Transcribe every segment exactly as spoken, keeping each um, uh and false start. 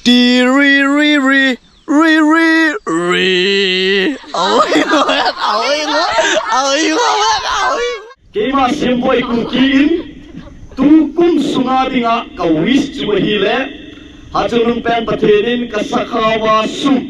Ti ri ri ri, ri ri ri. Awi ngot, awi ngot, awi ngot, awi ngot. Keima Semboi Kuki in tukum sunga dinga ka wish chu ahile, Hachungnungpen Pathen in ka sakhaova sum,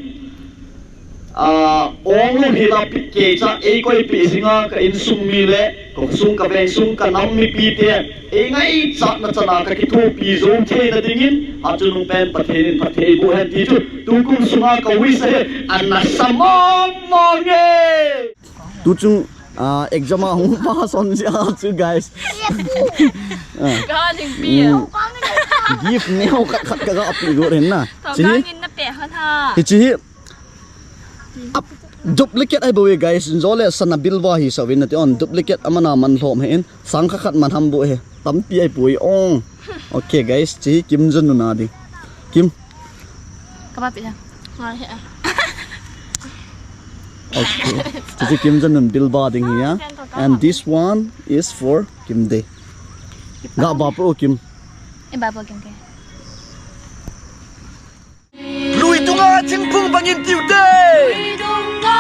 ah, ong lou hila pi kei cha, eikoi pi jinga ka insung mi le, ka sung ka veng sung ka nam mipi te, ei ngaichatna chana ka kithopi jou theina dingin, Hachungnungpen Pathen in phatthei boh hen ti chu tukum sunga ka wish ahi, ana sa mong mong e. Tuchung, ah, exam a hung pass on jia chu, guys. Ah. Ka ding pi. Mm. Gift neo khat khat ka ga pi go ren na. Tao Chi hi. Ka ngin na pe han ha. Hichi hi. Ap, duplicate ahi bou e, guys. Jole sana bilva hi sa vin nati on. Duplicate amana man lhom he in. Sang kha khat man ham bou he. Tampi ahi poi ong. Okay, guys. Chi hi Kim Jong Un a ding. Kim. Kaba pi ja. Ngai he. Okay. Chi hi Kim Jong Un bilva ding hi ya. And this one is for Kim Dae. Ga ba pro Kim. E ba pro Kim ke. Lui tunga thingphung bangin tiu te. Lui tunga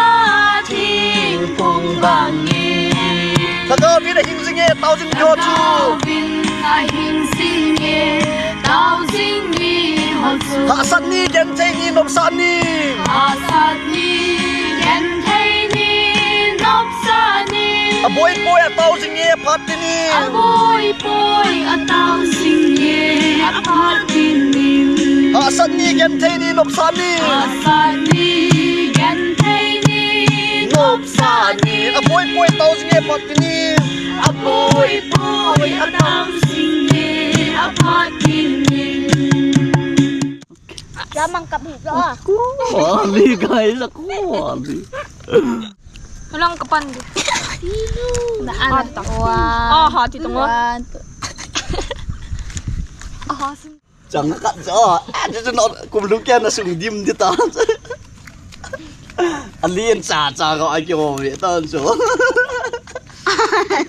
thingphung bangin. Lhagao vin ahing jing e, tao jing ni ho chu. Lhagao vin ahing jing e, tao jing ni ho chu. Hahsat ni, genthei ni, nopsah ni. Hahsat ni, genthei ni, nopsah ni. Aboi poi atao jing e, phat tin in. Aboi poi atao jing e, aphat tin in. Hahsat ni, genthei ni, nopsah ni. Hahsat ni, genthei ni, nopsah ni. Aboi poi atao jing e, phat tin in. Aboi poi atao jing e, aphat tin in. Lamang kap hi jo. Kuali, guys, kuali. Lang kapan di. Na an. One, Aha, ti tong. One, two. Aha, sim. Chang kat jo. Ah, chu chu no kum lu kya na sung dim di ta. Alien cha cha ko ai kyo ve ta chu.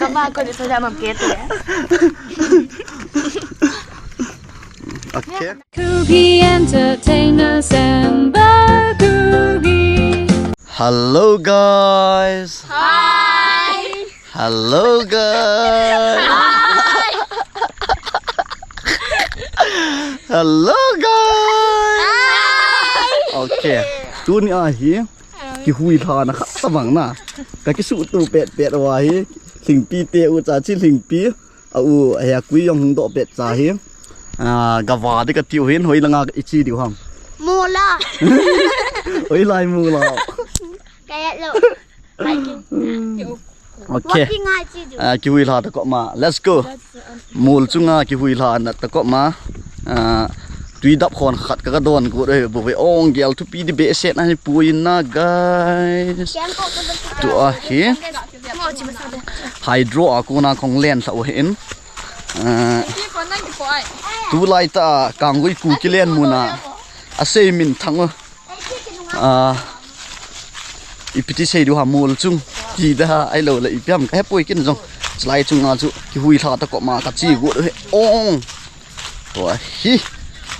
Kama ko di so ja mam ke tu. Okay. Kuki Entertainment Semboi Kuki. Hello, guys. Hi. Hello, guys. Hi. Hello, guys. Hi. Okay. Tuni ahi. Kihuilhana khat tabang na. Ka kisuhto pet pet uva hi. Lhingpi te u cha chi lhingpi. A u, a hia kui jong hung doh pet cha hi. Ah, gava di kati u hin, hoilanga ichi diu ham. Mula. Hoilai mula. Kaya lo. Okay. Working ai chi diu. Ah, kihuilha ta ko ma. Let's go. Mol chunga kihuilhana ta ko ma. Ah, tui dap khon khat ka, ka don got e, bou ve ong gel thupi di behseh ahi poi na, guys. Tua hi. Hydro a kona kong len lha u hin. Ah, tulai ta Kanggui Kuki len muna. Asei minthang u. Ah, ipi ti sei diu ham, mol chung. Ti da ahilou le ipi ham ka hepoi kin jong. Chulai chunga chu kihuilha ta ko ma ka chi got u hi. Ong. Tua hi.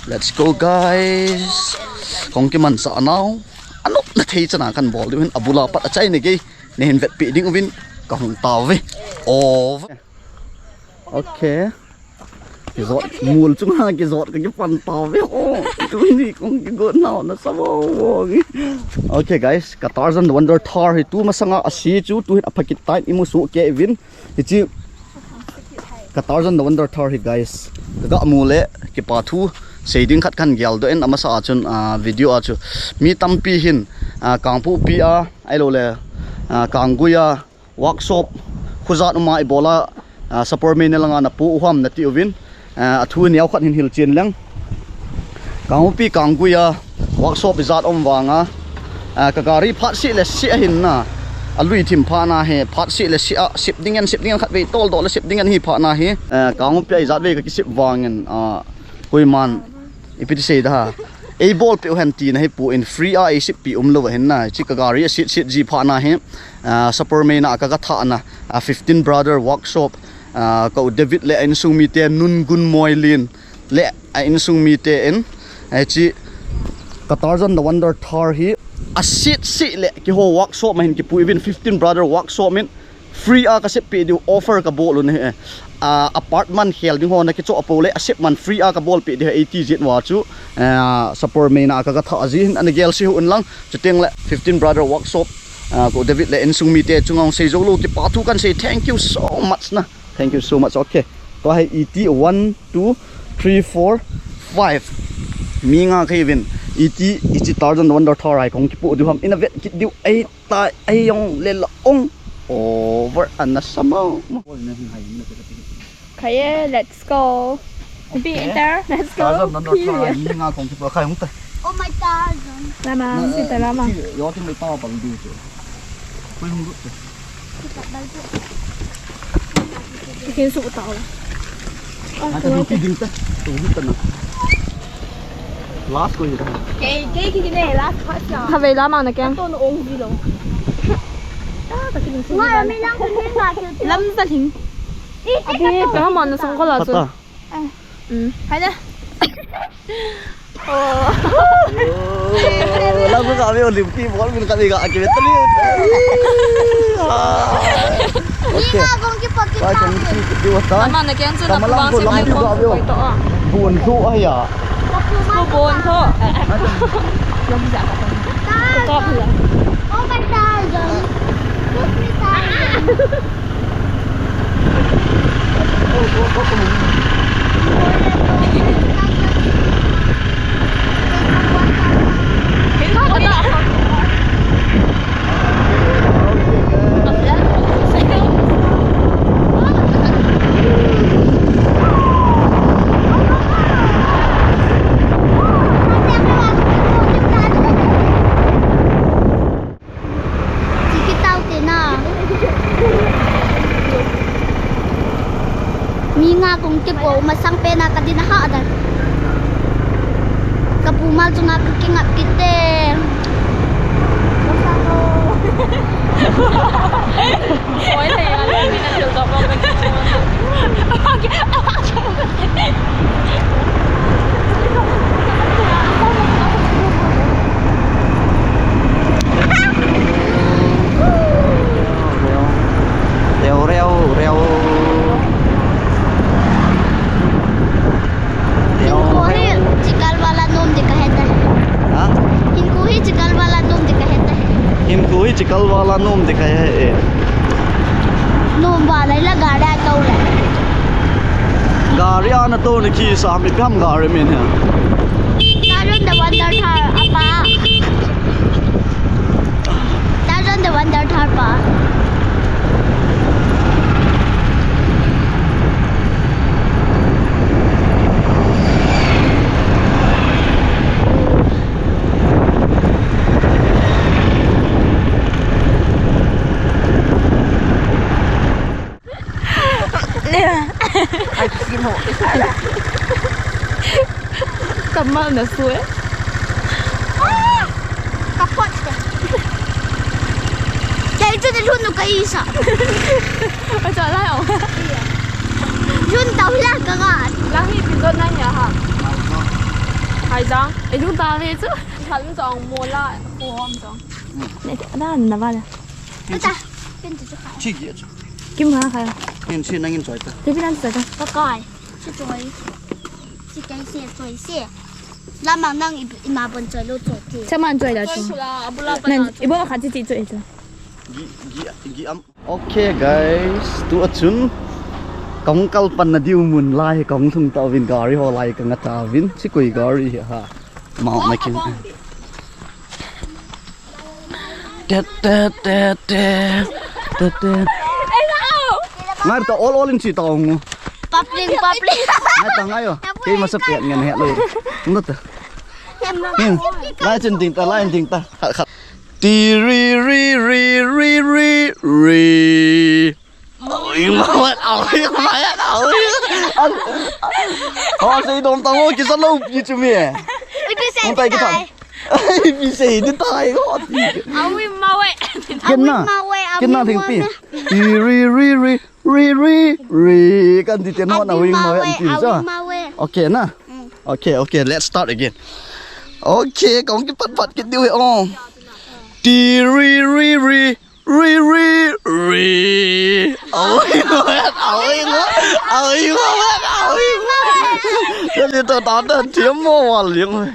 Let's go, guys. Kong kimansah nau. Anopna thei chana kan bol diu hin abula pat achaina gei. Nei hin vetpi ding uvin ka hung tao ve. Ov. Okay. Kijot, mol chunga kijot ka kipan tao ve. Oh, tuni kong kigot nau na sa vo vo ngi. Okay, guys, ka Tarzan the Wonder Thar hi tu masanga ase chu tu hin apha kit tan imu soh kei uvin. Hichi ka Tarzan the Wonder Thar hi, guys. Ka ga mu le kipa thu sei ding khat kan gel doh in, amasa a chun, ah, video a chu mi tampi hin, ah, Kangpokpi a, ahilou le, ah, Kanggui a, workshop khujat uma ibola, ah, Sapormeina langa na pu u ham na ti uvin, ah, athu neo khat hin hilchen leng. Kangpokpi Kanggui a workshop ijat um vanga, ah, ka gari phat sih le sih ahin na. Alui thim phat na hi, phat sih le sih a, sip ding in, sip ding in khat vei tol doh le sip ding in hi phat na hi, ah, Kangpokpi a ijat vei ka kisip vangin, ah, koiman ipi ti sei da ha. Ei bolpeh u hen tina hi pu in free a ei sippi umlou ahin na. Chi ka gari a sit sit ji phat na hi, ah, Sapormeina ka ga thah na, ah, fifteen Brother Workshop, ah, ka u David le a insung mite Nungun Moilin le a insung mite in, ah, chi Ka Tarzan the Wonder Thar hi asit sit le keiho workshop ma hin kipu uvin, fifteen brother workshop min free a kasep peh diu offer kabol u ahi. Ah, apartment khel ding ho nakichoh a pou le asep man free a kabol peh diu ahi ti jeh uva chu, ah, support meina kaga tha jeh hin ana gel seh un lang. Chuteng le fifteen brother workshop, ah, ko David le insung mite chunga hung sei jou lou kipa thu kan sei, thank you so much na. Thank you so much. Okay. Tua hi iti one, two, three, four, five. Mi nga kahi uvin. Iti, iti Tarzan the Wonder Thar a hi kahung kipoh diu ham. Ina vet kit diu ahitai, ahi jong le la ong. Over ana sa mo. Khaye, let's go. Be there, let's go. Tarzan the Wonder Thar a hi mi nga kahung kipoh, khai hung ta. Oh my Tarzan. Lama, sita lama. Yo tin le pa pa video chu. Koi hung lut chu. Kin su tao la. Ai, ta duty ding ta. Tu ding ta na. Last ko hi ta. Kei, kei, kei, kei, last part ya. Kha vei la ma na ken. To no ong vi lo. Ta, ta kin su. Wa, mi lang ko ni ma ke. Lam sa hing. Abi, pe ha ma na sang ko la su. Pata. Mm. Hai na. Oh. Lam ka ve, Olympic ball min ka ve ka, aki ve tali. Okay. Ni ma kong ki paki. Ba kong ki ki wa ta. Mama na keng chu na. Kamalang ko lam ki ba ve. Bun thu a ya. Ko bun thu. Lam ja ka. Ko pula. Oh my God. Look me, Tarzan. Chiki tau te na. Mi nga kong kipoh masang pen a ka din a ha dan. Ka pu mal chunga ka kingap kit te. Oi, thei a le, mi na thil ka bang ka. Reo, reo, reo. Reo, reo. Hinkho hi chikal wala nom ding kahe tai. Ha? Hinkho hi chikal wala nom ding kahe tai. Hinkho hi chikal wala nom ding kahe e. Nom wala la gari a tou le. Gari ana tou ni kisa mi kam gari min ha. Tarzan the Wonder Thar apa. Tarzan the Wonder Thar pa. Ai, kimo. Kamal na su e. Ah! Kapot. Kei chu ni lhun nu ka isa. A cha lai o. Lhun tau la ka ga. Lang hi pi zo na hi a ha. Hai jang. E lhun ta ve chu. Thal jong mo la ko hom jong. Ne te na na va la. Ata. Pin chu kha. Chi gi chu. Kim ha kha. Pin si nangin choi ta. Te pin an choi ta. Ka kai. Chi choi. Chi kai se choi se. Lama nang i, ima bon choi lo choi ti. Chaman choi la chu. Nan, i bon kha chi chi choi chu. Gi, gi, gi am. Okay, guys, tu a chun. Kahung kalpan na diu mun lai, kahung lhung tauvin gari ho lai ka nga tauvin. Chi koi gari hi ha. Mau na kin. Te, te, te, te. Te, te. Ngai ta ol ol in chi ta ong. Papling, papling. Ngai ta ngai o. Kei masa pet ngan he lo. Nda ta. Hmm. Lai chin ding ta, lai ding ta. Khat, khat. Ti ri ri ri ri ri ri. Oi, mawat, oi, mawat, oi. Ho, sei dom tang o, kisa lo pi chu mi. Ui, pi sei. Hong tai ki tham. Pi sei di tai o. Ui, mawat. Ken na. Ui, mawat, ken na ui, thing pi. Mawat. Ri, ri, ri, ri, ri, ri, ri. Kan di ten ho na ui, mawat, pi sa. Ui, mawat. Okay na. Mm. Okay, okay, let's start again. Okay, kong kipat pat kit diu he ong. Ti ri ri ri ri ri ri. Oi, oi, oi, oi, oi. Kali ta ta ta tiam mo wal yang.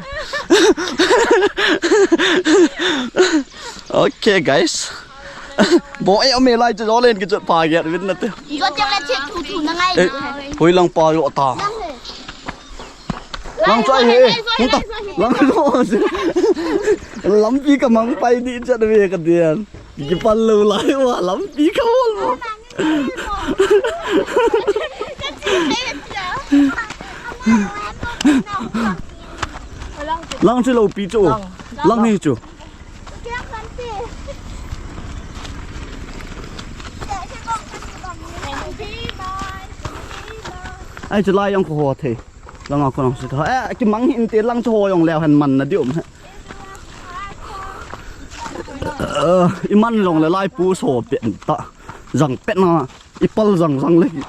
Okay, guys. Bo e ame lai chu jolen ki chu pa ge win na te. Zo te le che thu thu na ngai. Eh, hoi lang pa yo ta. Lang chu ahi, hung ta, lang chu. Lampi ka mang pai di chat ve ka dian. Kipal lou lai uva, lampi ka hol mo. Lang chu lou pi chu. Lang hi chu. Ai chu lai jong ko ho thei. Langa ko lang si ta. Eh, kimang hin te lang chu ho jong leu hen man na diu um he. Eh, i man jong le lai pu so pen ta. Jang pen na, i pal jang jang le ki,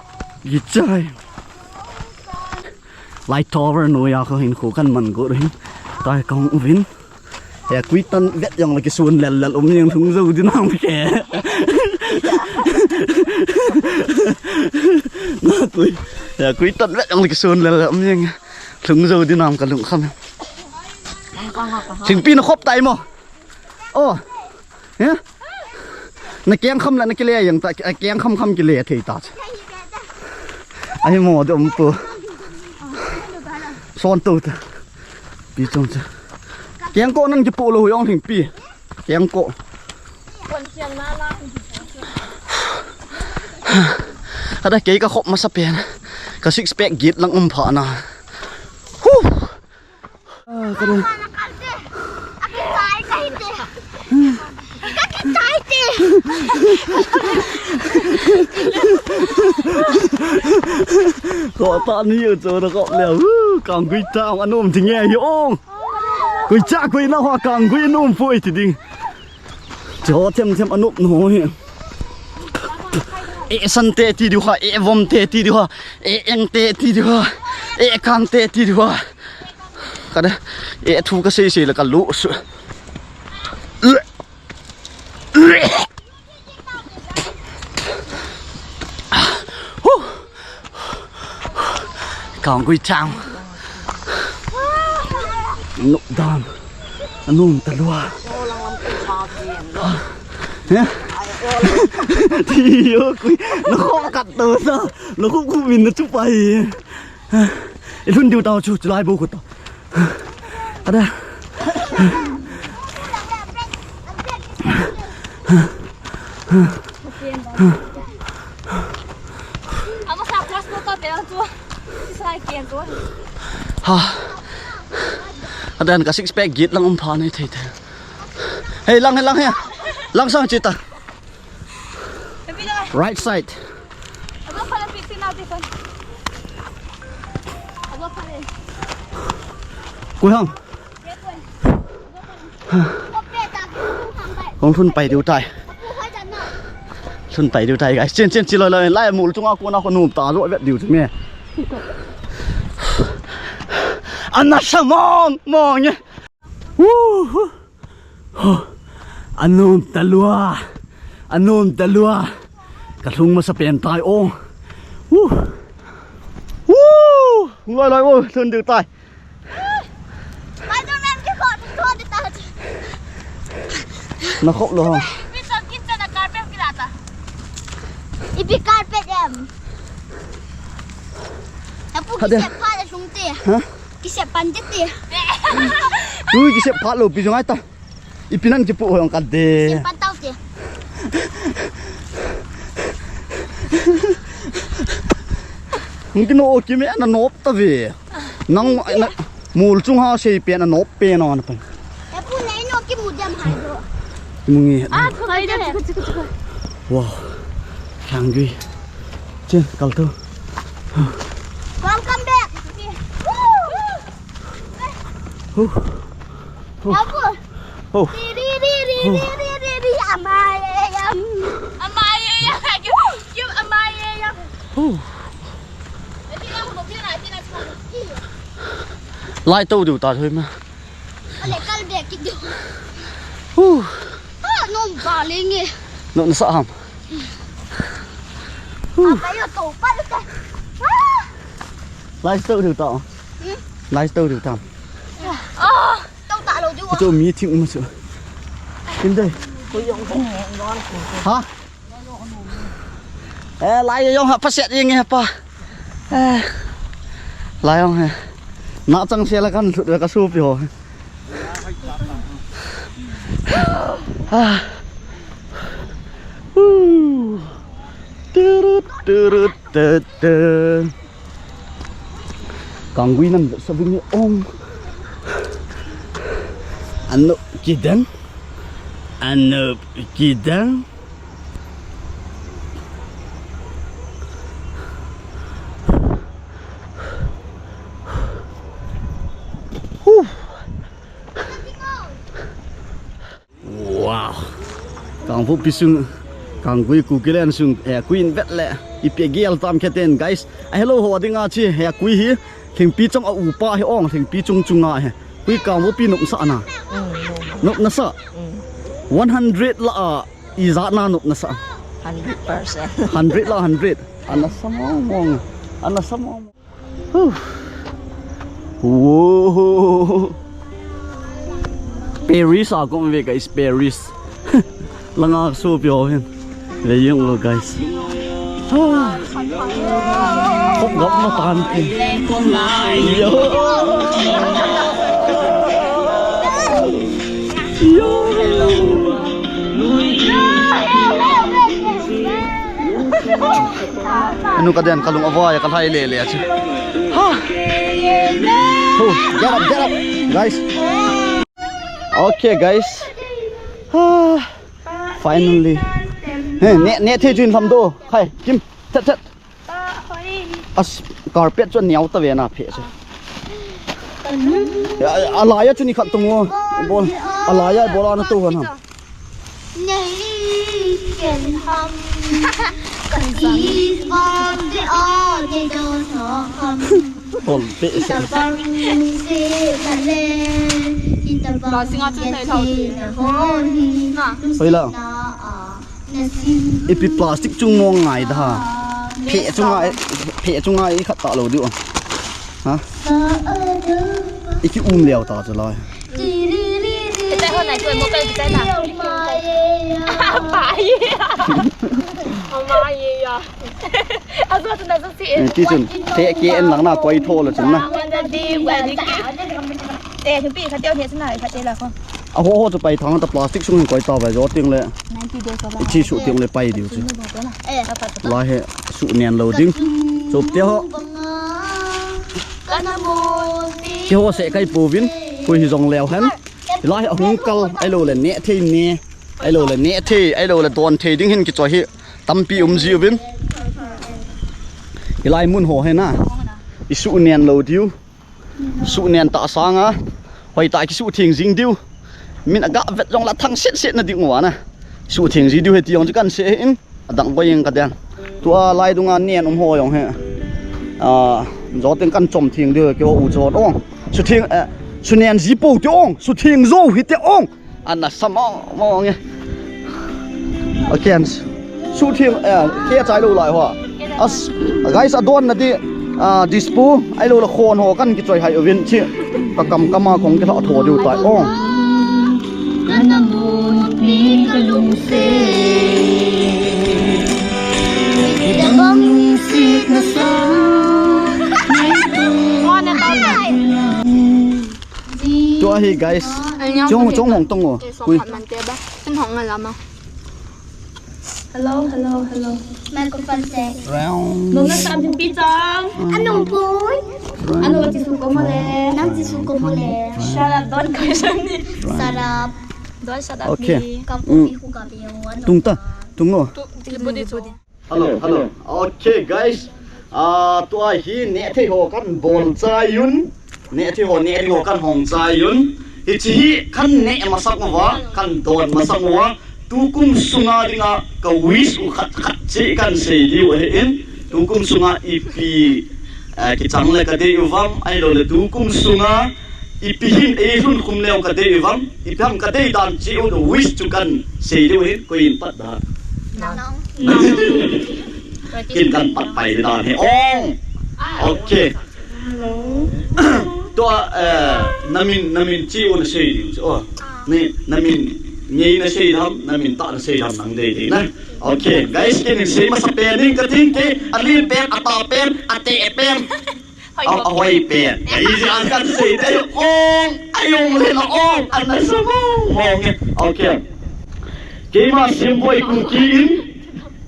ki chai. Lai tower no ya ko hin ko kan man go hin. Tai kong uvin. He, kuitan vet jong le kisun lel lel um jeng lhung jou din ham ke. Na kui. He, kuitan vet jong le kisun lel lel um jeng lhung jou din ham ka lung kham. Thingpi na khop tai mo. Oh. He? Na keng kham la na kile jeng ta, keng kham kham kile thei ta. Ahi mo de um pu. Son to ta. Pi chong cha. Keng ko nan kipu lou jong Thingpi. Keng ko. Ada kei ka khop masa pen. Ka six pack git lang um pha na. Hu. Ah, ka dei. Ko ta ni u chu na ko le. Hu, kang gui ta ang anom ding e hi ong. Gui cha gui na ho kang gui anom poi ti ding. Cho them them anom no hi. E san te ti diu ha, e vom te ti diu ha, e eng te ti diu ha, e kan te ti diu ha. Ka dei, e thu ka sei sei le ka lu su. Huh. Kang gui chang. Nuk dan. Anum ta lua. He? Ti yo kui. Na khop kat to sa. Na khop khu min na chu pai. I lhun diu tao chu, chu lai bo khu to. Ada. Ama sa plus mo ka pe lang chu. Sa ken chu. Ha. Adan ka six pack git lang um pha nei thei thei. Hei lang, hei lang, hei. Lang sang chi ta. Right side. Kui hang. Kong lhun pai diu tai. Lhun pai diu tai, guys. Chen, chen, chi loi loi. Lai mul chunga kona ko num ta lo vet diu chu me. Ana sa mong mong e. Woo! Huh. Anum ta lua. Anum ta lua. Ka lhung masa pen tai o. Woo! Woo! Loi loi o, lhun diu tai. Spider-Man ke khop, khop di ta. Na khop lo ha. Ipi chom kin chana carpet kila ta. Ipi carpet em. Apu, ha de, kisep phat a sung te. Ha? Kisep pan te te. Ui, kisep phat lo pi jong ai ta. Ipi nan kipu ho jong ka de. Kisep pan tau te. Hung kino o kime na nop ta ve. Nang na mul chung ha sei pen a nop pen a na pen. Apu nei no kimu dem hai do. Kimu nge. Ah, thua hai de. Wow. Khang gui. Chen kal tu. Welcome back. Huh. Huh. Apu. Oh. Ri, ri, ri, ri, oh, ri, ri, ri, ri, amai, eh, yam. Amai, eh, yam. Yam, amai, eh, yam. Oh. Lai to diu ta thoi ma. Le kal be kit diu. Huh. Ah, nom ba lenge. Nom nasa ham. Huh. Apa yo to pa le ta. Ah. Lai sto diu ta. Hmm? Lai sto diu ta. Ah, to ta lo diu. Chu mi thing ma chu. Kin dei. Ha? Eh, lai jong ha, pa set jeng e pa. Eh, lai jong he. Na chang se la kan thut ka su pi ho. Ah. Uh. Turut, turut, tut, tut. Kangui nan sa bini om. Anu kidang. Anu kidang. Huh. Wow. Kangpokpi sung, Kanggui Kukiland sung, eh, Kuki in vet le, ipi gel tam keten, guys. A hello ho dinga chi, he Kuki hi, Lhingpi chong a upa hi ong, Lhingpi chung chunga hi. Kuki Kangpokpi nop nasa na. Mm, nop. Nop nasa. Mm. One hundred la a, ijat na nop nasa. Hundred percent. Hundred la hundred. Ana sa mong mong. Ana sa mong mong. Huh. Whoa. Paris a kong ve, guys, Paris. Langa so pio hin. Ve yung lo, guys. Ah. Khop gap ma tan ti. Yo. Yo. Anu ka den ka lung avai ka lhai le le a chi. Ha. Oh, get up, get up, guys. Okay, guys. Ah, finally. He, ne, ne thei chin tham do. Khai, Kim, that, that. As carpet chu neo ta ve na phe se. Ya, alai a chu ni khat tung o. Bol. Alai a bol ana tu han ham. Nei ken ham. Ka ti om de o de do so ham. Bol pe se. Tabang se ta le. Tabang singa chu nei thau. Hoi la. Ipi plastic chung mong ngai da ha. Phe chunga, phe chunga i khat ta lo diu. Ha? I ki um leo ta chu lai. Kitai ho nai koi mo kai kitai na. Pai. Ama ye ya. Azo tu na zo si. Ti chun te ke en lang na koi tho lo chun na. Te tu pi kha teo he chun na kha te la ko. A ho ho chu pai thang ta plastic sung hin koi ta vai jo ting le. Ninety days of I chi su ting le pai diu chu. Eh. Lai he su nian lo ding. Chup te ho. Ki ho se kai pu vin. Kui hi jong leo hen. Lai a hung kal ai lo le ne thei ne. Ai lo le ne thei, ai lo le don thei ding hin ki choi hi. Tampi um ji uvin. Hilai mun ho he na. I su nian lo diu. Su nian ta sanga, hoi ta ki su thing jing diu. Min aga vet jong la thang set set na ding uva na. Su thing ji diu he ti jong chu kan se in. Adang ko jing ka den. Tua lai dunga nian um ho jong he. A, jo teng kan chom thing diu he ki ho u jo ong. Su thing, eh, su nian ji po ti ong. Su thing jo hi ti ong. Ana sa mong mong e. Okay, an su thing, eh, ke chai lo lai ho. As, guys, adon na di, ah, dispo, ai lo la khon ho kan ki choi hai uvin chi. Ka kam kam a kong ki la tho diu tai. Oh. Kana mun ni ka lung se. Ita bang si ka sa. Tua hi, guys. Chong, chong hong tong o. Kui. Hello, hello, hello. Microphone se. Round. Nung na sa ating pitang. Anong pun? Ano ba tisu ko mo le? Nang tisu ko mo le. Shut up, don't question me. Shut up. Don't shut up me. Okay. Kapu ihu kapi yung ano. Tung ta, tung o. Tu, tu, tu, tu. Hello, hello. Okay, guys. Ah, tua hi neh thei ho kan bol chai un. Neh thei ho, neh thei ho kan hong chai un. Hichi hi kan neh masang uva, kan don masang uva. Tukum sunga dinga ka wish u khat khat chi kan sei diu ahi in. Tukum sunga ipi, ah, kichang le ka dei uvam, ai lo le tukum sunga Ipi hin eilhun khum leu kadei vang, ipi ham kadei dan cheh u, wish chu kahin sei diu hin, koi in pat dan. Nang. Kin kahin pat pai dan hi. Ong. Okay. Hello. Tua, eh, namin, namin cheh u nasei diu chu. Oh. Ni, namin ngei nasei dam, namin tah nasei dam nang dei dei na. Okay, guys, kin in sei masa pen in kating ke, alen pen, atah pen, ateh pen. A, ahoi pen. Ei, ji an kan sei te. Ong, ai ong le na ong. Ana sa mong mong e. Okay. Keima Simboi Kuki in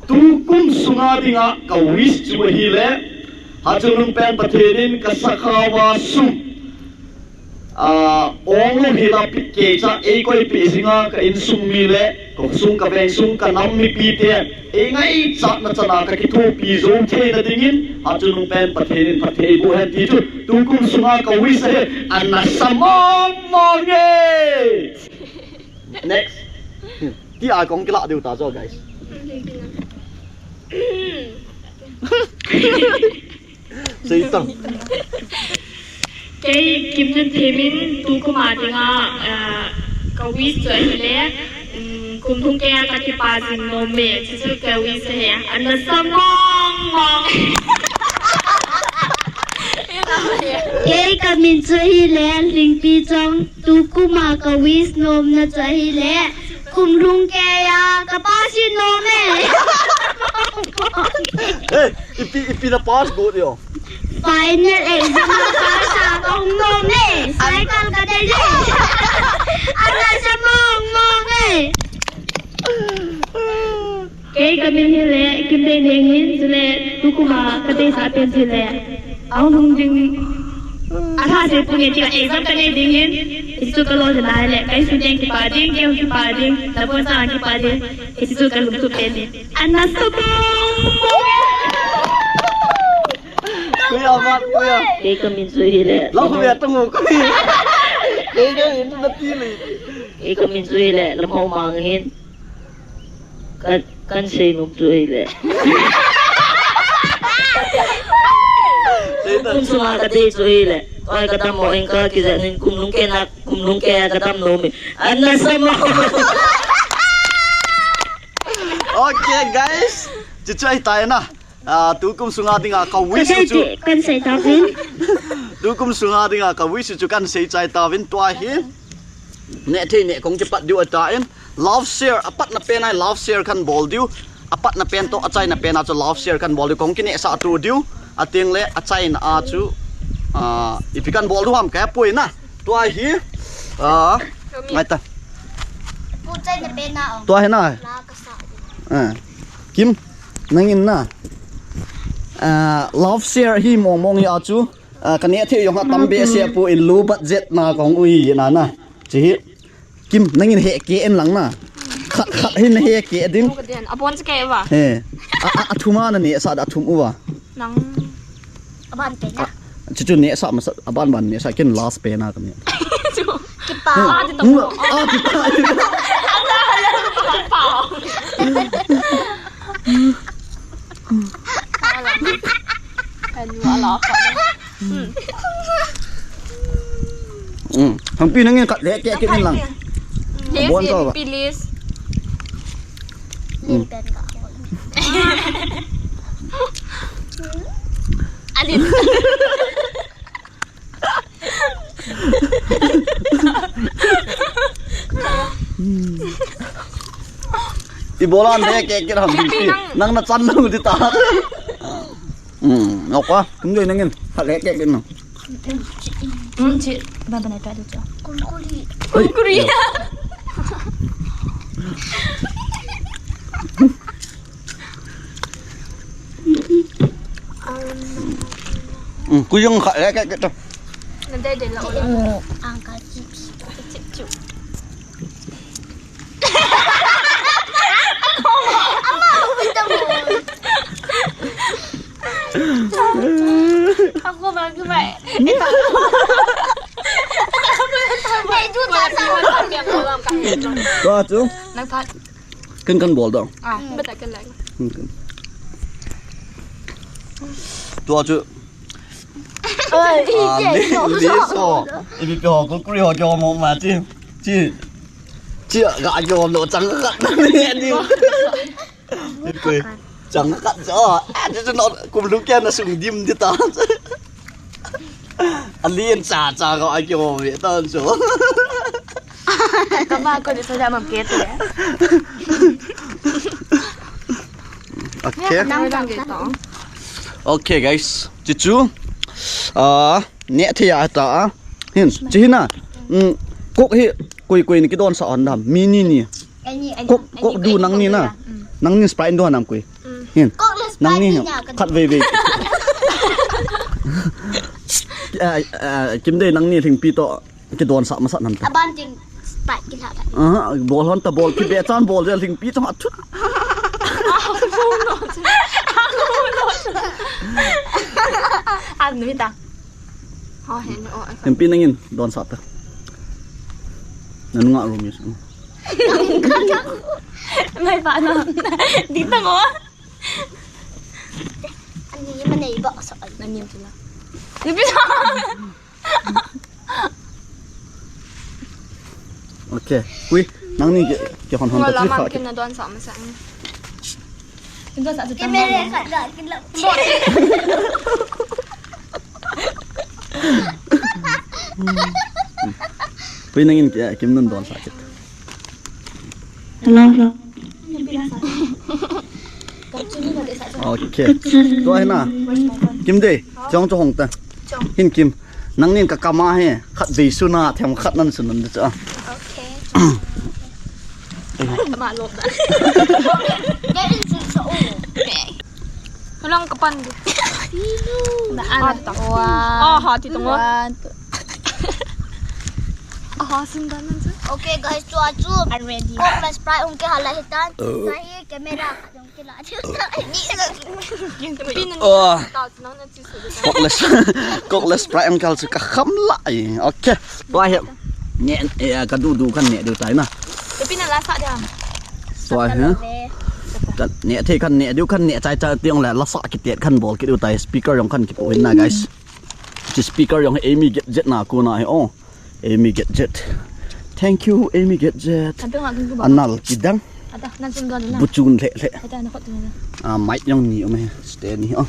tukum sunga dinga ka wish chu ahile, Hachungnungpen Pathen in ka sakhaova sum, ah, ong lou hila pi kei cha ei koi pi jinga ka insung mi le ka sung ka veng sung ka nam mipi te ei ngaichatna chana ka kithopi jou theina dingin, Hachungnungpen Pathen in phatthei boh hen ti chu tukum sunga ka wish ahi. Ana sa mong mong e. Next. Ti a kong kila diu ta jo, guys. Sei tang. Kei Kimnunthim in tukum a dinga, ah, ka wish chu ahile, um, kum lhung keiya ka kipa jing nom e, chuchu ka wish ahi. Ana sa mong mong. Kei ka min chu ahile, Lhingpi Chong, tukum a ka wish nomna chu ahile, kum lhung keiya ka pass in nom e. Hey, ipi, ipi na pass got yo? Final exam a pass a ka hung nom e. Cycle ka dei e. Ana sa mong mong e. Kei ka min hile Kimdeineng in, chule tukum a ka deisah pen chu hile, ahung lhung ding, alhase pung e ti a exam ka nei ding in, hichu ka lolhinna hile, ka insung ten kipa ding, kei hung kipa ding, nabonchauva kipa ding, hichu ka lungtup pen e. Ana sa mong mong e. Kuya mat, kuya. Kei ka min chu hile. Lau kuya tungu kami. Kei ka min na ti le. Kei ka min chu hile, Lamhao Mang ahin. Ka, kan sei nom chu ahile. Sei ta. Kum sunga ka dei chu ahile. Tua hi ka dammo in ka kijat in kum lhung keiya, kum lhung keiya ka dam nom e. Ana sa mong. Okay, guys. Chuchu ahi tai na. Ah, tukum sunga dinga ka wish chu. Kan sei tauvin. Tukum sunga dinga ka wish chu kan sei chai tauvin tua hi. Neh thei neh kong kipat diu ahitan. Love share, apatna pen a love share kan bol diu. Apatna pen toh achaina pen a chu love share kan bol diu. Kong kinehsah to diu. Ateng le achaina a chu, ah, ipi kan bol diu ham ka hepoi na. Tua hi. Ah, ngai ta. Pu, achaina pen a ong. Tua hi na. La ka sa. Ah. Kim, nangin na. Ah, love share hi mong mong hi a chu. Ah, ka neh thei jong ha tam behseh poi, low budget na kong ui na na. Chi hi. Kim, nangin hekeh in lang na. Khat khat hin hekeh ding. Abon chu kei uva. He. A, a, athum a na nehsah da, athum uva. Nang. Aban pen a. Chuchu nehsah masa, aban ban nehsah, ken last pen a ka neh. Chu. Kipa. Hmm. Ah, ti ta. Hmm. Ah, ti ta, ti ta. Kipa. Kan wala ka. Hmm. Hmm. Hangpi nangin khat hekeh kit in lang. Yes, bon yes, ka ba. Please. Hmm. Alin. Ibola nehkeh kit ham Lhingpi. Nang na chan lou di ta. Hmm, ok a. Kum joi nangin. Khat hekeh kit nang. Hmm, chi, ba, ba, na, ta, ta, ta. Kurkure. Hey. Kurkure. Hmm, kujang khat hekeh kit ta. Nanti ada lah orang. Angkat chips. Chips, chips. Aku bagi baik. Tua chu. Nang phat. Kan kan bol dong. Ah, betul kan lagi. Tua chu. Oi, ah, ije, li, jo, li jo. So. Ipi pi ho, kurkure ho, jo mo ma, chi, chi, chi, ga jo lo, chang khat na ni. Ipi, chang khat jo. Ah, chu chu no, kum lu kya na sung dim di ta. Alien cha cha ga ai kyo ve ta chu. Kaba ko ni so ja mam ke tu. Okay. Nang jang ke to. Okay, guys. Chichu. Ah, ne thei a ta a. Hin, chi hin a. Mm, kok hi koi koi ni kidon sa on dam. Mi ni ni. Kok, kok du nang ni na. Nang ni Sprite du nam koi. Hin. Nang ni khat vei vei. Ah, ah, Kimdei nang ni lhingpi to. Kidon sa masa nam ta. Aban tin Sprite kila ta. Ah, bol hon ta bol ki be chan bol jel lhingpi chang a thut. An nui ta. Ho hen o. Lhingpi nangin don sa ta. Nanu nga room is. Mai pa na. Di ta mo. Ani ma nei ba sa. Nangin tu la. Lhingpi. Okay. Kui, nang ni ke, ke hon hon ta chi kha. Kim na don sa ma sa. Kim don sa chu. Kim me le kha da, kim la. Kui nangin ke, Kim nan don sa chi. Hello, hello. Okay. Tua hi na. Kimdei, chong cho hong ta. Hin Kim. Nang nin ka kama he, khat vei suna, them khat nan sunan de cha. Okay. Ma lo da. Lang ka pan di. Na an ta. Wow. Aha, ti tong. Aha, sun dan nan chu. Okay, guys, chua chu. I'm ready. Coke le Sprite hung ke hala hitan. Tahi camera. Oh. Coke le, Coke le Sprite ang kal chu ka kham lai. Okay. Tua hi. Ne, eh, ka du du kan ne du tai na. Tua hi. Kan ne thei kan ne du kan ne chai chai tiang le la sa ki tet kan bol ki du tai speaker jong kan ki pu hin na guys. Chi speaker jong Amy Gadget na ku na hi oh. Amy Gadget. Thank you, Amy Gadget. Anal kidang. Buchun le le. Ah, mic jong ni um e. Stand ni oh.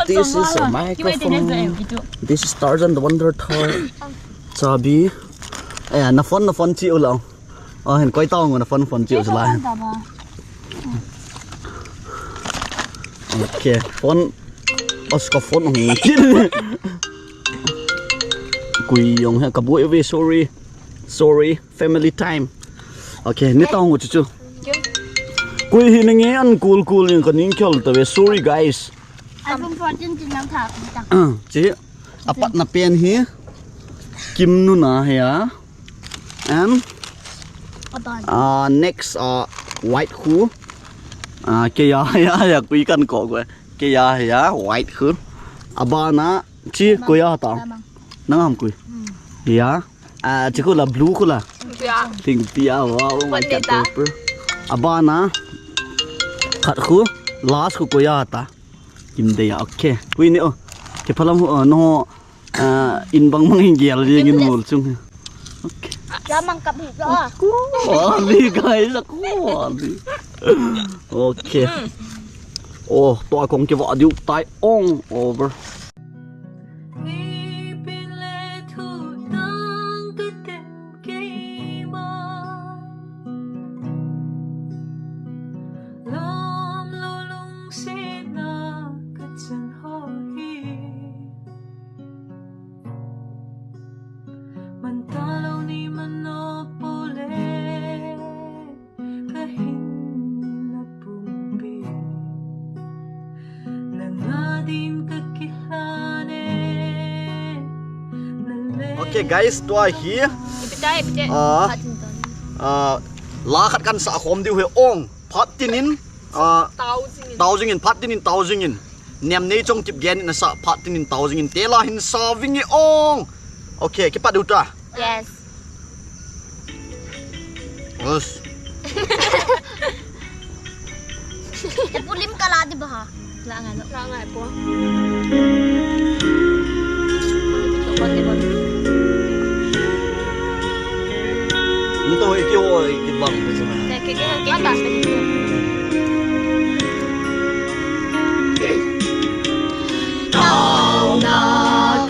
This is a microphone. This is Tarzan the Wonder Toy. Chabi. Eh, na phone, na phone chi u lang. Oh, hin koi tao ngo na phone, phone chi u lai. Okay, phone. Os ka phone hung kit. Kui jong he ka boi ve, sorry. Sorry, family time. Okay, ni tao ngo chu chu. Kui hi ni nge an cool cool in ka ning khel ta ve. Sorry guys. iPhone fourteen tin lang tha ta. Chi apat na pen hi. Kim nu na he a. And, uh, next, uh, white khu. Uh, kei a, ya, ya, kui kan ko ko. Kei a, ya, white khu. Abana, chi, kui a ta. Nang ham kui. Ya. Ah, chi khu la blue khu la. Ting pia, wow, oh my God, purple. Abana. Khat khu, last khu kui a ta. Kimdei a, okay. Kui ni o. Ke phalam ho, no, ah, in bang bang in gel ding in mol chung. Okay. Lamang kap hi jo. Kuali guys, kuali. Okay. Oh, tua kong ke va diu tai ong over. Lom lo lungsetna ka chan ho hi. Manta lo ni mano pole ka hin na pumpi. Na nga din ka kihlane. Na le. Okay guys, tua hi. Ipi tai, ipi tai. Ah. Hot and done. Ah, la khat kan sa khom diu he ong. Phat tinin, ah, tao jingin. Tao jingin, phat tinin tao jingin. Niam nei chong kip gen in a sa, phat tinin tao jingin. Te la hin sa vinge ong. Okay, kipat diu ta. Yes. Yes. Te pulim kala di baha. Lah ngai lo. Lah ngai po. Nto iki ho iki bang pe chuna. Te ke ke ke ta pe. Taona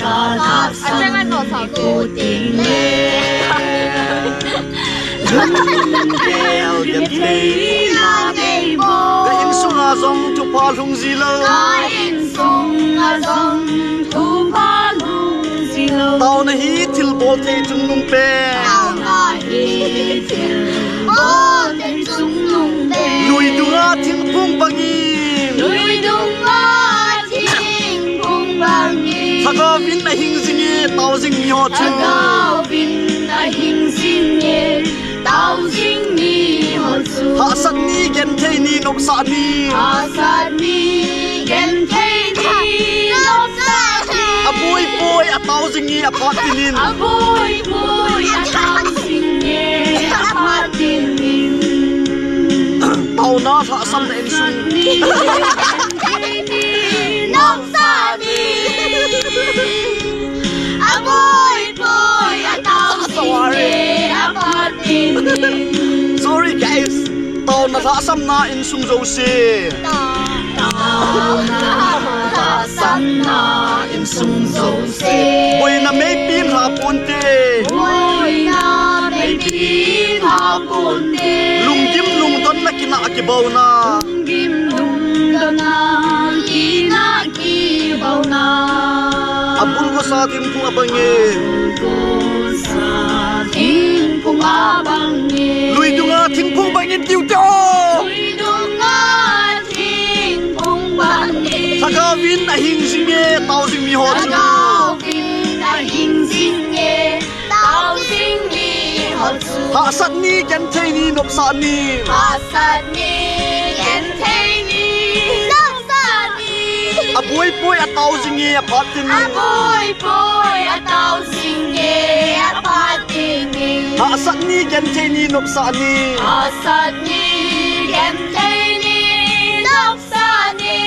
ka thahsan ni ko ting le. Lungkeu gentheina nei bou. Ka insunga jong thupha lhung ji lou. Ka insunga jong thupha lhung ji lou. Taona hi thilbol thei chungnung pen. Taona hi thilbol thei chungnung pen. Lui dunga thingphung bangin. Lui dunga thingphung bangin. Lhagaovin ahing jinge, tao jing mi ho chu. Lhagaovin ahing jinge, tao jing mi ho chu. Hahsat ni, genthei ni, nopsah ni. Hahsat ni, genthei ni, nopsah ni. Aboi poi, atao jing e, aphat tin in. Aboi poi, atao jing e, aphat tin in. Taona lhahsamna insung. Nopsah ni. Aboi poi, atao jing e, aphat tin in. Sorry, guys. Taona lhahsamna insung jouse. Taona lhahsamna insung jouse. Boina meipin lha ponte. Boina meipin lha ponte. Lunggim lungdonna kina kibauna. Lunggim lungdonna kina kibauna. Abul khosa thingphung abang e. Abul khosa thingphung abang e. Lui dunga thingphung bangin tiu te o. Lui dunga thingphung bangin. Lhagaovin ahing jing e, tao jing mi ho chu. Lhagaovin ahing jing e, tao jing mi ho chu. Hahsat ni, genthei ni, nopsah ni. Hahsat ni, genthei ni, nopsah ni. Aboi poi, atao jing e, aphat tin in. Aboi poi, atao jing e, aphat tin in. Hahsat ni, genthei ni, nopsah ni. Hahsat ni, genthei ni, nopsah ni.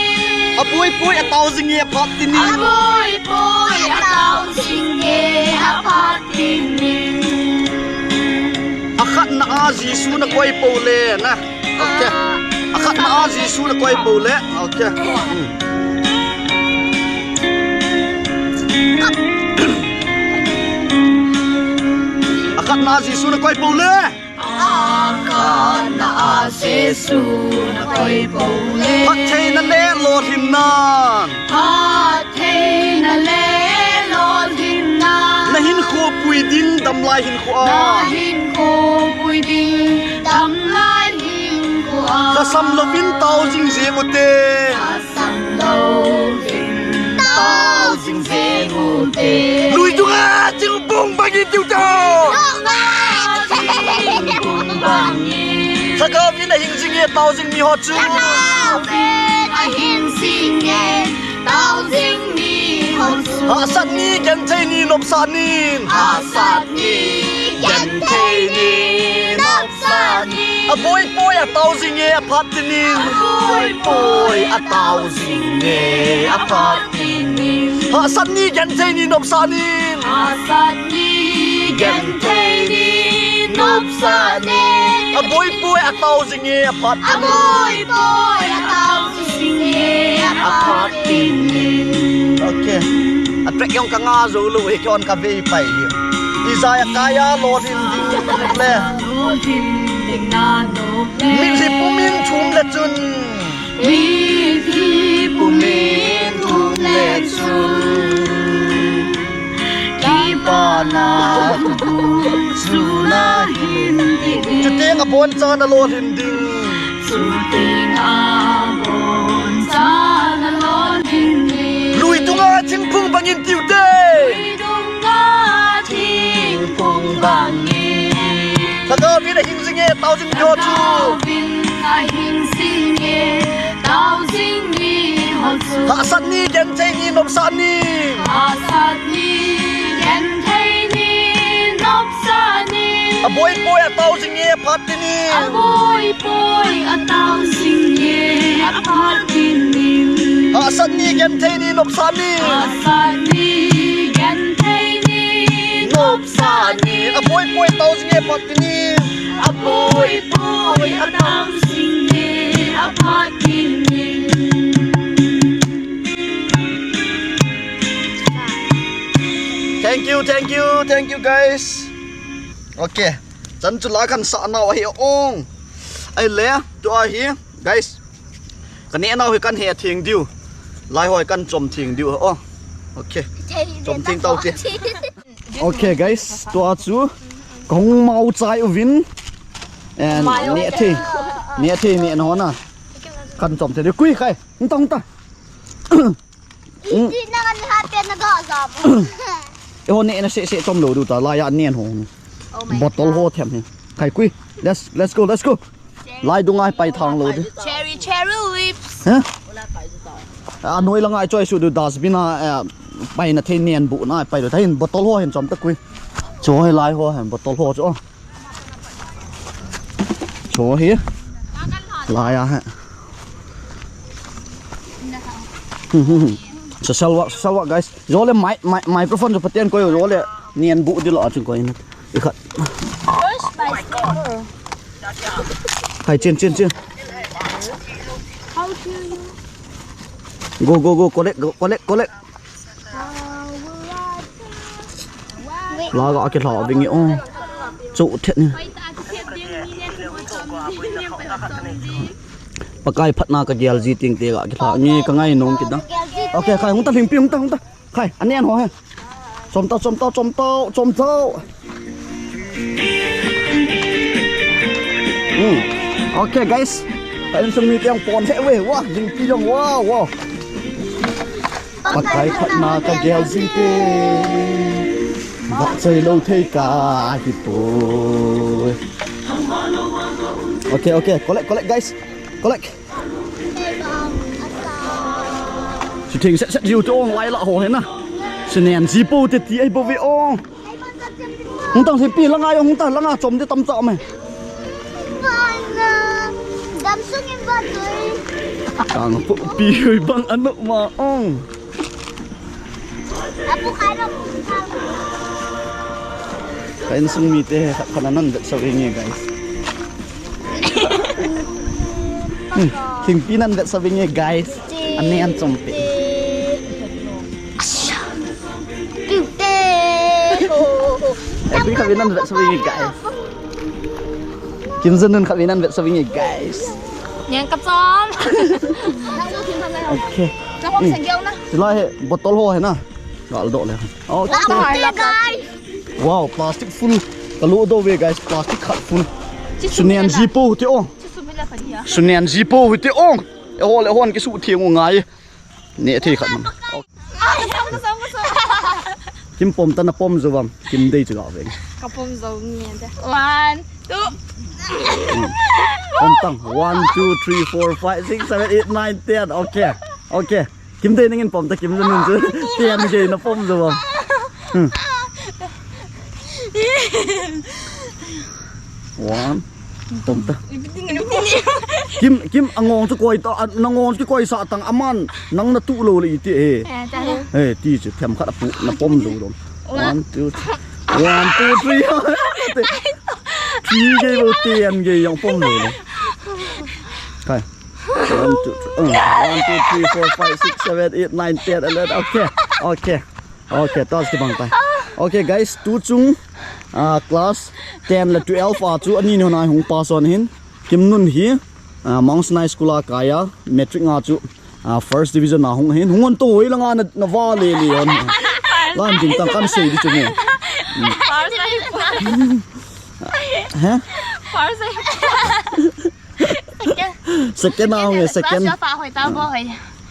Aboi poi, atao jing e, aphat tin in. Aboi poi, atao jing e, aphat tin in. Akhatna a Jesu na koi pou le na. Okay. Akhatna a Jesu na koi pou le. Okay. Hmm. Akhatna a Jesu na koi pou le. Akhatna a Jesu na koi pou le. Phattheina le lolhinna. Phattheina le lolhinna. Na hinkho pui ding damlai hinkho a. Na hinkho pui ding damlai hinkho a. Lhasam louvin tao jing jeng ute. Lhasam louvin tao jing jeng ute. Lui dunga thingphung bangin tiu te. Lui dunga thingphung bangin. Lhagaovin ahing jing e, tao jing mi ho chu. Lhagaovin ahing jing e, tao jing mi ho chu. Hahsat ni, genthei ni, nopsah ni. Hahsat ni, genthei ni, nopsah ni. Aboi poi, atao jing e, aphat tin in. Aboi poi, atao jing e, aphat tin in. Hahsat ni, genthei ni, nopsah ni. Hahsat ni, genthei ni, nopsah ni. Aboi poi, atao jing e, aphat tin in. Aboi poi, atao jing e, aphat tin in. Okay. A track jong ka nga jou lou, hi kon ka vei pai hi. Isaiah kaiya lolhin ding le. Lolhin ding na no le. Mitlhi pumin thum le chun. Mitlhi pumin thum le chun. Kipana thu chu na hin ti ding. Chuteng abonchan na lolhin ding. Chuteng abonchan na lolhin ding. Lui dunga thingphung bangin tiu te. Lui dunga thingphung bangin. Lhagaovin ahing jing e, tao jing mi ho chu. Lhagaovin ahing jing e, tao jing mi ho chu. Hahsat ni, genthei ni, nopsah ni. Hahsat ni, genthei ni, nopsah ni. Poi poi atao jing e, phat tinin. Apoi poi atao jing e, aphat tinin. Hahsat ni, genthei ni, nopsa ni. Hahsat ni, genthei ni, nopsa ni. Apoi poi atao jing e, phat tinin. Apoi poi atao jing e, aphat tinin. Thank you, thank you, thank you, guys. Okay. Chan chu la kan sa nau ahi ong. Ahile, tua hi, guys. Ka neh nau hi kan he theng diu. Lai hoi kan chom theng diu. Oh. Okay. Chom theng tau che. Okay, guys. Tua chu. Kong mau chai uvin. And neh thei. Neh thei neh na hona. Kan chom thei diu. Kui khai. Hung ta, hung ta. Iti na kan ha pe na ga za. E ho ne na se se chom lou diu ta la ya nen ho. Oh my Bottle God. Ho them hi. Khai kui. Let's, let's go, let's go. Lai dunga pai thang lou di. Cherry, cherry lips. Ha? A noi langa choi su diu dustbin a, eh, pai na thei nen bu na pai lou. Tain bottle ho hin chom ta kui. Cho hi lai ho hin bottle ho cho. Cho hi. Lai a ha. Sa salwa, salwa, guys. Jole mi-, mi-, microphone jo paten koi, jole nian bu di lo a chung koi na. Ikhat. Where's my slipper? Hai, chin, chin, chin. How do you? Go, go, go, collect, go, collect, collect. La ga ke la vingi o. Chu thet ni. Pakai phatna ka gel ji ting te ga ke la nge ka ngai nom kit na. Okay, khai hung ta lhingpi hung ta hung ta. Khai, anen ho he. Chom tau, chom tau, chom tau, chom tau. Hmm. Okay, guys. Ka insung mi tiang pon he we. Wah, lhingpi jong. Wow, wow. Pakai phatna ka gel jing te. Vah chai lou thei ka hi poi. Okay, okay. Collect, collect, guys. Collect. Su thing set set jiu te ong lai la ho he na. Su nen ji po te ti ai po ve ong. Hung tang lhingpi langa jong hung ta langa chom di tam cha me. Dam sung in ba tui. Kang pu pi hui bang anu ma ong. Apu kai dam. Ka insung mi te khat khat nan vet sa ve nge guys. Hmm, thingpi nan vet sa ve nge guys. Anen chom pe. Every khavi nan vet sa ve nge guys. Kim Jong Un khavi nan vet sa ve nge guys. Ngen ka chom. Okay. Chom seng gel na. Sila he bottle ho he na. Gal do le. Okay. Guys. Wow, plastic full. Ka lo do ve guys, plastic khat full. Su nen ji po te ong. Su nen ji po te ong. E ho le hon ki su thing u ngai. Ne thei khat man. Kim pom ta na pom jo vam. Kim dei chu ga ve. Ka pom jo nge de. One, two. Pom tang. One, two, three, four, five, six, seven, eight, nine, ten. Okay. Okay. Kim dei nangin pom ta Kim Jong Un chu. Ten gei na pom jo. Hmm. One. Pom ta. Kim, Kim angong chu koi ta, a, nangong chu koi sa tang aman nang na tu lo le iti e. Eh, ta le. Eh, ti chu them khat apu na pom jo dong. One, two, three. One, two, three. Three gei bo ten gei jong pom jo le. Kai. One, two, three, uh, one, two, three, four, five, six, seven, eight, nine, ten, eleven. Okay, okay. Okay, tas ti bang tai. Okay, guys, tu chung, ah, class ten le twelve a chu ani ni hon a hung pass on hin. Kim Nun hi, ah, Mount Sinai School a kai a, matric nga chu, ah, first division a hung hin. Hung on to hoi langa na, na va le le hon. Lan ding tang kan sei di chu mo. He? Second a hung e, second. Class twelve a hoi ta bo hoi.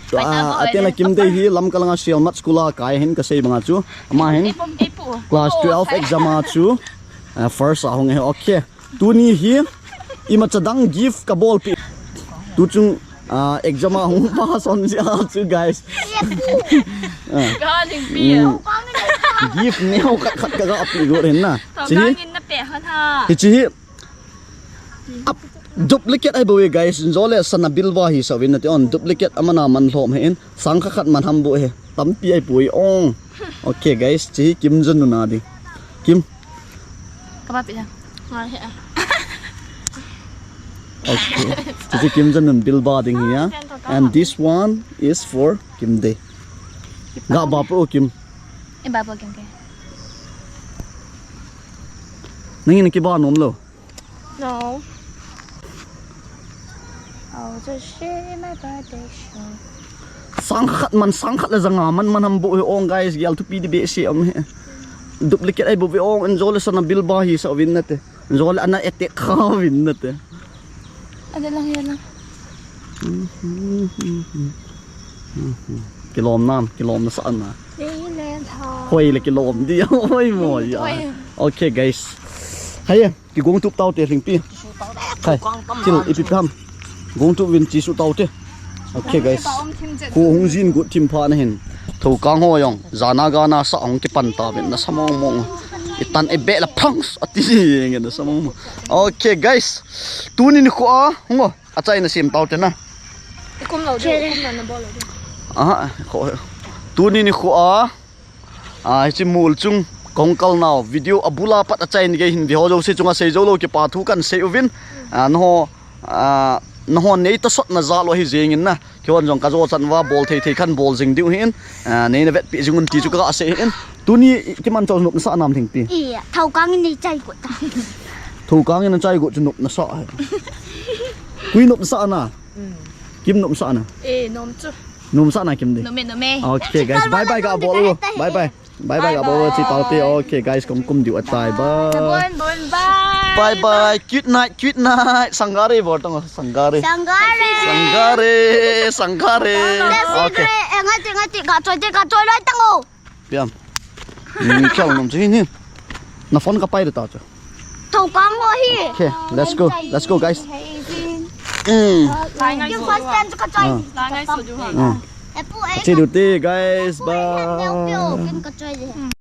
Tua, hoi ta bo hoi atena le. Kim Dei hi Lamka langa Sielmat School a kai hin ka sei banga chu. Ama hin ei pu, ei pu. Class twelve exam a chu, ah, first a hung e, okay. Tuni hi imacha dang gift ka bolpi. Tu chung, ah, exam a hung pass on jia chu guys. Ka ling pi. Mm. Gift neo khat khat ka ga pi go ren na. Chi hi. Hichi hi. Ap, duplicate ahi bou e, guys. Injole sana bilba hi sa vin nate on. Duplicate amana man lhom hi in. Sang kha khat man ham bou hi. Tampi ahi bou e ong. Okay, guys. Chi hi Kim Jong Un a ding. Kim. Kaba pi ha. Okay. Chi hi Kim Jong Un bilba ding hi ya. And this one is for Kim Dae. Ga ba po Kim. E ba po Kim ke. Nangin kiba nom lou. No. Sang khat man, sang khat le janga man man ham bou hi ong, guys, gel thupi di behseh um hi. Duplicate ahi bou hi ong, injole sana bilba hi sa vin nate. Injole ana attack kha vin nate. Ada lang yan lang. Kilom nam, kilom na sa ana. Hoi le kilom di, hoi mo ya. Okay, guys. Haya. Kigong tup tau te Lhingpi. Khai. Thil ipi ham. Gong tup vin chi su tau te. Okay, guys. Ko hung jin gut thim pha na hin. Thokang ho jong. Jana gana sa hung kipan ta vin na sa mong mong. Itan e be la phangs ati nge na sa mong mong. Okay, guys. Tuni nikho a hung o. Achaina sem tau te na. Ikum lo de, ikum na na bol lo de. Aha, kho. Tuni nikho a. A, hichi mol chung kong kal nau video abula pat achaina gei hin ve ho jouse chunga sei jou lou kipa thu kan sei uvin. A, naho, a, naho nei ta sot na jal u hi jeng in na. Kihon jong ka jo chan uva bol thei thei khan bol jing diu hin. A, nei na vetpi jing un ti chu ka sei hin. Tuni kiman chau nop na sa nam Lhingpi. Iya, Thokang in nei chai got ta. Thokang in chai got chu nop na sa. Kui nop na sa na. Kim nom sa na. Eh, nom chu. Nom sa na Kim Dae. Nom e, nom e. Okay, guys. Bye bye ga bol. Bye bye. Bye bye ga bol chi tau te. Okay, guys, kum kum diu atai. Bye. Bon, bon, bye. Bye bye. Good night, good night. Sangare bol tong, sangare. Sangare. Sangare, sangare. Okay. Eh, ngati, ngati, ka choi te, ka choi lai tang o. Piam. Ni khel nom chu hin hin. Na phone ka pai de ta chu. Thokang ho hi. Okay, let's go. Let's go, guys. Mm. Lai ngai so. First time chu ka choi. Ah. Lai ngai so ju ha. Ah. Epu, eh, che du te, guys. Bye. Kin ka choi de.